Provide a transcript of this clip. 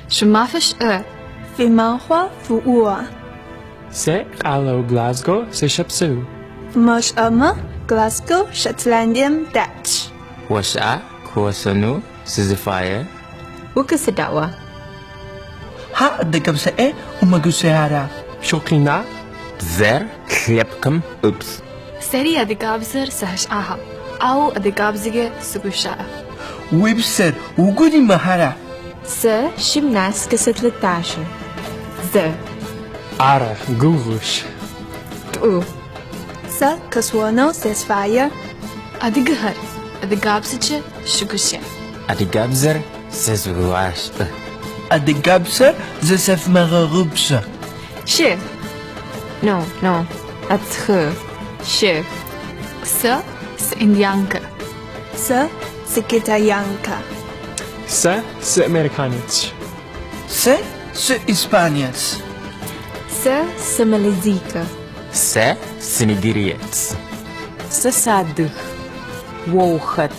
Шъуимафэ шӏу! Фи махуэ фӏыуэ! Сэ къалэу Глазго сыщопсэу. Умыщӏэмэ, Глазго Шотландием дэтщ. Ошӏа къыосӏонэу сызыфаер? Укъысэдэӏуа? Хьа адыгэбзэкӏэ умыгущыӏэрэ? Шъукъина? Бзэр лъэпкъым ыпс. Сэри адыгабзэр сэгъэшӏагъэп, ау адыгабзэкӏэ сэгущыӏэ. Уи бзэр угу римыхьрэ? Сэ гимнастикэ сытэлажьэ. Зы. Ар гугъущ. Тӏу. Сэ къэсӏонэу сызфаер. Адыгэхэр, адыгабзэкӏэ шъугущыӏ. Адыгабзэр зэжъугъашӏэ. Адыгабзэр зыщышъумыгъэгъупшэ. Щы. No, no. А тхы. Щы. Сэ сыиндианкэ. Сэ сыкитаянкэ. Сэ сыамериканец. Сэ сыиспанец. Сэ сымалайзийкэ. Сэ сынигериец. Сэ сыадыг. О ухэт?